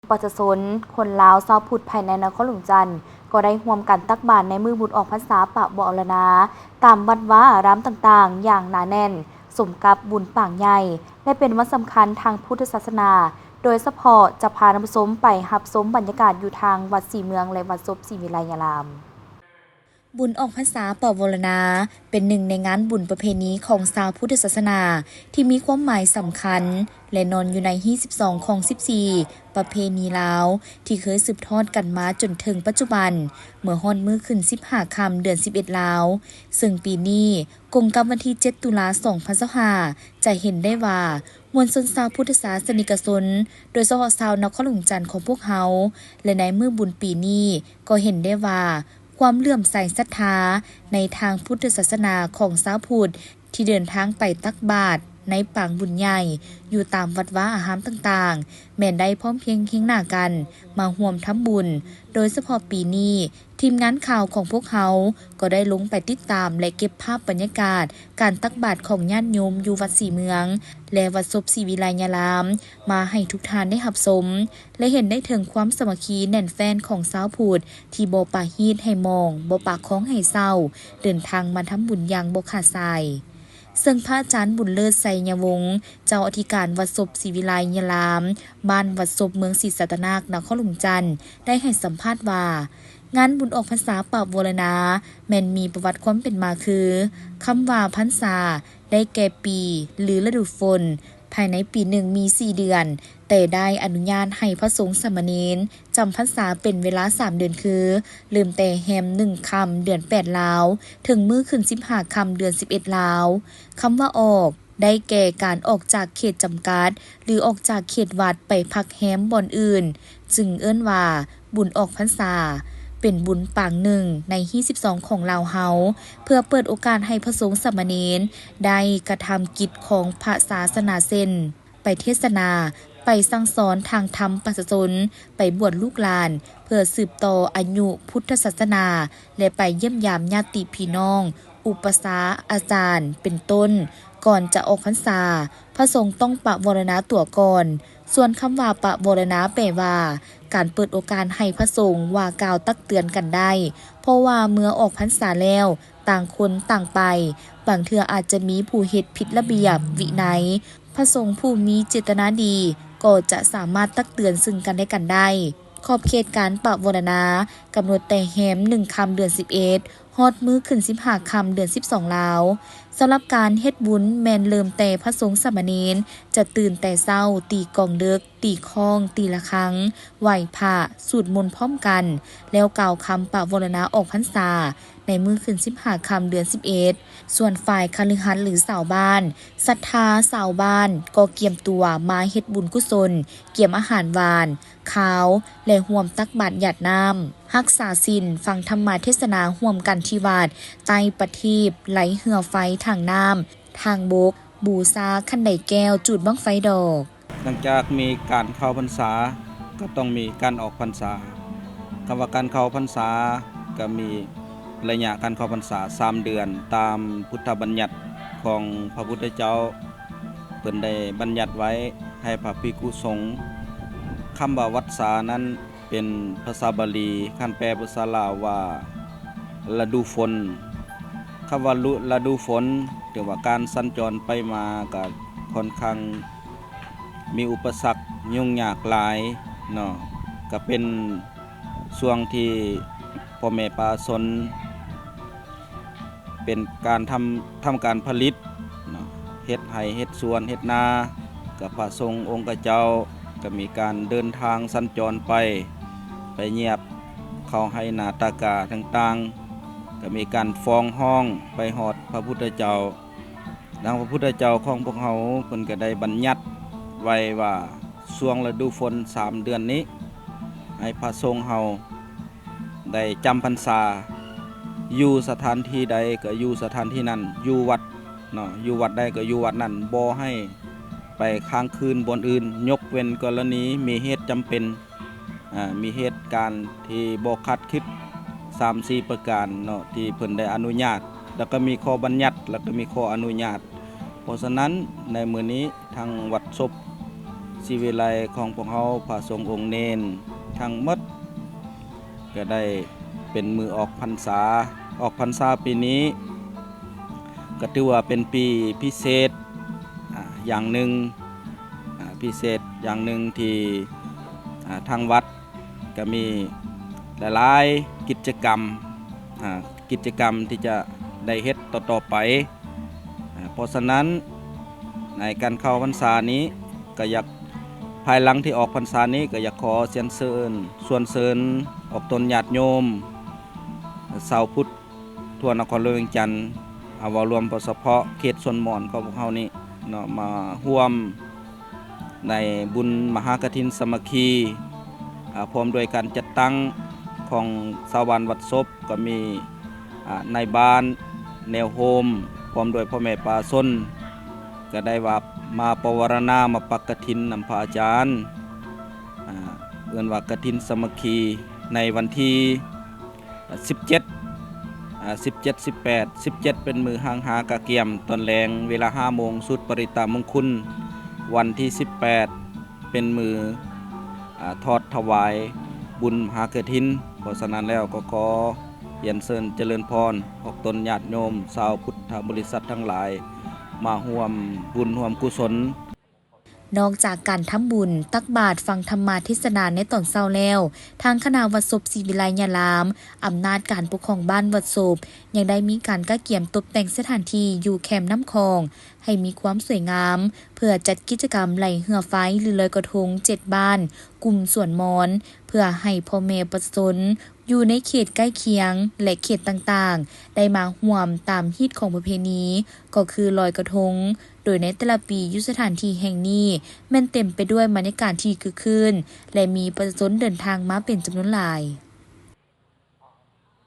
ປະຊາຊົນຄົນລາວຊາວພຸດພາຍໃນນະຄອນຫຼວງຈັນ ກໍໄດ້ຮ່ວມກັນຕັກບາດໃນມື້ບຸນອອກພັນສາປະວາລະນາ ຕາມວັດວາອາຣາມຕ່າງໆ ຢ່າງໜາແໜ້ນ ສົມກັບບຸນປາງໃຫຍ່ ແລະ ເປັນວັນສຳຄັນທາງພຸດທະສາສະໜາ. ໂດຍສະເພາະຈະພາທ່ານຜູ້ຊົມໄປຮັບຊົມບັນຍາກາດຢູ່ທາງວັດສີເມືອງ ແລະ ວັດສົບສີວິໄລຍາລາມ. ບຸນອອກພັນສາປະວາລະນາ ເປັນໜຶ່ງໃນງານບຸນປະເພນີຂອງຊາວພຸດທະສາສະໜາ ທີ່ມີຄວາມໝາຍສຳຄັນ ແລະ ນອນຢູ່ໃນຮີດສິບສອງຂອງສິບສີ່ປະເພນີລາວ ທີ່ເຄີຍສືບທອດກັນມາຈົນເຖິງປັດຈຸບັນ ເມື່ອຮອດມື້ຂຶ້ນສິບຫ້າຄ່ຳເດືອນສິບເອັດລາວ ເຊິ່ງປີນີ້ກົງກັບວັນທີເຈັດຕຸລາສອງພັນຊາວຫ້າ ຈະເຫັນໄດ້ວ່າ ມວນຊົນຊາວພຸດທະສາສະນິກະຊົນ ໂດຍສະເພາະຊາວນະຄອນຫຼວງຈັນຂອງພວກເຮົາ ແລະ ໃນມື້ບຸນປີນີ້ກໍເຫັນໄດ້ວ່າ ຄວາມເຫຼື້ອມໃສສັດທາໃນທາງພຸດທະສາສະໜາຂອງຊາວພຸດ ທີ່ເດີນທາງໄປຕັກບາດໃນປາງບຸນໃຫຍ່ຢູ່ຕາມວັດວາອາຮາມຕ່າງໆ ແມ່ນໄດ້ພ້ອມພຽງຄຽງໜ້າກັນມາຮ່ວມທຳບຸນ. ໂດຍສະເພາະປີນີ້ ທີມງານຂ່າວຂອງພວກເຮົາກໍໄດ້ລົງໄປຕິດຕາມ ແລະ ເກັບພາບບັນຍາກາດການຕັກບາດຂອງຍາດໂຍມຢູ່ວັດສີເມືອງ ແລະ ວັດສົບສີວິໄລຍາລາມ ມາໃຫ້ທຸກທ່ານໄດ້ຮັບຊົມ ແລະ ເຫັນໄດ້ເຖິງຄວາມສາມັກຄີແໜ້ນແຟ້ນຂອງຊາວພຸດ ທີ່ບໍ່ປະຮີດໃຫ້ມອງ, ບໍ່ປະຄອງໃຫ້ເຊົາ, ເດີນທາງມາທຳບຸນຢ່າງບໍ່ຂາດສາຍ. ເຊິ່ງພະອາຈານບຸນເລີດ ໄຊຍະວົງ ເຈົ້າອະທິການວັດສົບສີວິໄລຍາລາມ ບ້ານວັດສົບ ເມືອງສີສັດຕະນາກ ນະຄອນຫຼວງຈັນ ໄດ້ໃຫ້ສຳພາດວ່າ ງານບຸນອອກພັນສາປະວາລະນາ ແມ່ນມີປະຫວັດຄວາມເປັນມາຄື ຄຳວ່າພັນສາ ໄດ້ແກ່ປີ ຫຼື ລະດູຝົນ, ພາຍໃນປີໜຶ່ງມີສີ່ເດືອນ, ແຕ່ໄດ້ອະນຸຍາດໃຫ້ພະສົງສາມະເນນຈຳພັນສາເປັນເວລາສາມເດືອນ ຄື ເລີ່ມແຕ່ແຮມໜຶ່ງຄ່ຳເດືອນແປດລາວ ເຖິງມື້ຂຶ້ນສິບຫ້າຄ່ຳເດືອນສິບເອັດລາວ. ຄຳວ່າອອກ ໄດ້ແກ່ການອອກຈາກເຂດຈຳກັດ ຫຼື ອອກຈາກເຂດວັດໄປພັກແຮມບ່ອນອື່ນ, ຈຶ່ງເອີ້ນວ່າບຸນອອກພັນສາ, ເປັນບຸນປາງໜຶ່ງໃນຮີດສິບສອງຂອງລາວເຮົາ, ເພື່ອເປີດໂອກາດໃຫ້ພະສົງສາມະເນນໄດ້ກະທຳກິດຂອງພະສາສະໜາ ເຊັ່ນ ໄປເທດສະໜາ, ໄປສັ່ງສອນທາງທຳປະຊາຊົນ, ໄປບວດລູກຫຼານ ເພື່ອສືບຕໍ່ອາຍຸພຸດທະສາສະໜາ ແລະ ໄປຢ້ຽມຢາມຍາດຕິພີ່ນ້ອງ, ອຸປະຊາອາຈານ ເປັນຕົ້ນ. ກ່ອນຈະອອກພັນສາ, ພະສົງຕ້ອງປະວາລະນາຕົວກ່ອນ. ສ່ວນຄຳວ່າປະວາລະນາແປວ່າ ການເປີດໂອກາດໃຫ້ພະສົງວ່າກ່າວຕັກເຕືອນກັນໄດ້, ເພາະວ່າເມື່ອອອກພັນສາແລ້ວ ຕ່າງຄົນຕ່າງໄປ, ບາງເທື່ອອາດຈະມີຜູ້ເຮັດຜິດລະບຽບວິໄນ, ພະສົງຜູ້ມີເຈດຕະນາດີກໍຈະສາມາດຕັກເຕືອນເຊິ່ງກັນແລະກັນໄດ້. ຂອບເຂດການປະວາລະນາກຳນົດແຕ່ແຮມໜຶ່ງຄ່ຳເດືອນສິບເອັດ ຮອດມື້ຂຶ້ນສິບຫ້າຄ່ຳເດືອນສິບສອງລາວ. ສຳລັບການເຮັດບຸນແມ່ນເລີ່ມແຕ່ພະສົງສາມະເນນຈະຕື່ນແຕ່ເຊົ້າ, ຕີກອງເດິກ, ຕີຄ້ອງ, ຕີລະຄັງ, ໄຫວ້ພະ, ສູດມົນພ້ອມກັນ, ແລ້ວກ່າວຄຳປະວາລະນາອອກພັນສາໃນມື້ຂຶ້ນສິບຫ້າຄ່ຳເດືອນສິບເອັດ. ສ່ວນຝ່າຍຄະລືຫັດ ຫຼື ຊາວບ້ານ, ສັດທາຊາວບ້ານກໍກຽມຕົວມາເຮັດບຸນກຸສົນ, ກຽມອາຫານຫວານ, ຄາວ ແລະ ຮ່ວມຕັກບາດຢາດນ້ຳ, ຮັກສາສິນ, ຟັງທຳມະເທດສະໜາຮ່ວມກັນທີ່ວັດ, ໄຕ້ປະທີບ, ໄຫຼເຮືອໄຟທາງນ້ຳ, ທາງບົກ, ບູຊາຂັນໄດແກ້ວ, ຈູດບັ້ງໄຟດອກ. ຫຼັງຈາກມີການເຂົ້າພັນສາ ກໍຕ້ອງມີການອອກພັນສາ. ຄຳວ່າການເຂົ້າພັນສາ ກໍມີໄລຍະການເຂົ້າພັນສາສາມເດືອນ ຕາມພຸດທະບັນຍັດຂອງພະພຸດທະເຈົ້າ ເພິ່ນໄດ້ບັນຍັດໄວ້ໃຫ້ພະພິກຂຸສົງ. ຄຳວ່າວັດສານັ້ນ ເປັນພາສາບາລີ, ຄັນແປເປັນພາສາລາວວ່າລະດູຝົນ. ຄຳວ່າລະ ລະດູຝົນ ຖືວ່າການສັນຈອນໄປມາກໍຄ່ອນຂ້າງມີອຸປະສັກຫຍຸ້ງຍາກຫຼາຍເນາະ, ກໍເປັນຊ່ວງທີ່ພໍ່ແມ່ປະຊາຊົນ ເປັນການທຳ ທຳການຜະລິດເນາະ, ເຮັດໄຮ່ ເຮັດສວນ ເຮັດນາ, ກັບພະສົງອົງຄະເຈົ້າ ກໍມີການເດີນທາງສັນຈອນໄປ, ໄປຢຽບເຂົ້າໄຮ່ນາຕາກາຕ່າງໆ, ກໍມີການຟ້ອງຮ້ອງໄປຮອດພະພຸດທະເຈົ້າ. ດັ່ງພະພຸດທະເຈົ້າຂອງພວກເຮົາ ເພິ່ນກໍໄດ້ບັນຍັດໄວ້ວ່າ ຊ່ວງລະດູຝົນສາມເດືອນນີ້ ໃຫ້ພະສົງເຮົາ ໄດ້ຈຳພັນສາ ຢູ່ສະຖານທີ່ໃດກໍຢູ່ສະຖານທີ່ນັ້ນ, ຢູ່ວັດເນາະ, ຢູ່ວັດໃດກໍຢູ່ວັດນັ້ນ, ບໍ່ໃຫ້ໄປຄ້າງຄືນບ່ອນອື່ນ, ຍົກເວັ້ນກໍລະນີມີເຫດຈຳເປັນ, ອາ, ມີເຫດການທີ່ບໍ່ຄາດຄິດສາມສີ່ປະການເນາະ ທີ່ເພິ່ນໄດ້ອະນຸຍາດ, ແລ້ວກໍມີຂໍ້ບັນຍັດ, ແລ້ວກໍມີຂໍ້ອະນຸຍາດ. ເພາະສະນັ້ນ ໃນມື້ນີ້ ທາງວັດສົບ ສີວິໄລຂອງພວກເຮົາພະສົງອົງເນນທັງໝົດ ກໍໄດ້ເປັນມື້ອອກພັນສາ. ອອກພັນສາປີນີ້ກໍຖືວ່າເປັນປີພິເສດ ອາ ຢ່າງໜຶ່ງ ອາ ພິເສດຢ່າງໜຶ່ງທີ່ ອາ ທາງວັດ ກໍມີຫຼາຍໆກິດຈະກຳ ອາ ກິດຈະກຳທີ່ຈະໄດ້ເຮັດຕໍ່ໆໄປ. ອາ ເພາະສະນັ້ນ ໃນການເຂົ້າພັນສານີ້ກໍຢາກ ພາຍຫຼັງທີ່ອອກພັນສານີ້ ກໍຢາກຂໍຊຽນເຊີນ ຊວນເຊີນອອກຕົນຍາດໂຍມ ຊາວພຸດ ທົ່ວນະຄອນຫຼວງວຽງຈັນ ເອົາເວົ້າລວມເພາະສະເພາະເຂດຊົນມອນຂອງພວກເຮົານີ້ເນາະ ມາຮ່ວມໃນບຸນມະຫາກະຖິນສາມັກຄີ ອາ ພ້ອມດ້ວຍການຈັດຕັ້ງຂອງຊາວບ້ານວັດສົບ ກໍມີ ອາ ນາຍບ້ານ ແນວໂຮມ ພ້ອມດ້ວຍພໍ່ແມ່ປະຊາຊົນ ກໍໄດ້ວ່າມາປະວາລະນາ ມາປັກກະຖິນນຳພະອາຈານ ອາ ເອີ້ນວ່າກະຖິນສາມັກຄີ ໃນວັນທີ ສິບເຈັດ ອາ ສິບເຈັດ ສິບແປດ ສິບເຈັດ ເປັນມື້ຫ້າງຫາກະກຽມຕອນແລງ ເວລາຫ້າໂມງ ສູດປະລິດຕະມຸງຄຸນ. ວັນທີສິບແປດ ເປັນມື້ ອາ ທອດຖວາຍບຸນມະຫາກະຖິນ. ເພາະສະນັ້ນແລ້ວ ກໍຂໍຮຽນເຊີນຈະເລີນພອນ ອອກຕົນຍາດໂຍມຊາວພຸດທະບໍລິສັດທັງຫຼາຍ ມາຮ່ວມບຸນຮ່ວມກຸສົນ. ນອກຈາກການທຳບຸນ, ຕັກບາດ, ຟັງທຳມະເທດສະນາໃນຕອນເຊົ້າແລ້ວ, ທາງຄະນະວັດສົບສີວິໄລຍາລາມ, ອຳນາດການປົກຄອງບ້ານວັດສົບ ຍັງໄດ້ມີການກະກຽມຕົບແຕ່ງສະຖານທີ່ຢູ່ແຄມນ້ຳຂອງໃຫ້ມີຄວາມສວຍງາມ ເພື່ອຈັດກິດຈະກຳໄຫຼເຮືອໄຟ ຫຼື ລອຍກະທົງເຈັດບ້ານ ກຸ່ມສວນມອນ ເພື່ອໃຫ້ພໍ່ແມ່ປະຊາຊົນ ຢູ່ໃນເຂດໃກ້ຄຽງ ແລະ ເຂດຕ່າງໆ ໄດ້ມາຮ່ວມຕາມຮີດຂອງປະເພນີ ກໍຄືລອຍກະທົງ, ໂດຍໃນແຕ່ລະປີຢູ່ສະຖານທີ່ແຫ່ງນີ້ ແມ່ນເຕັມໄປດ້ວຍບັນຍາກາດທີ່ຄຶກຄື້ນ ແລະ ມີປະຊາຊົນເດີນທາງມາເປັນຈຳນວນຫຼາຍ.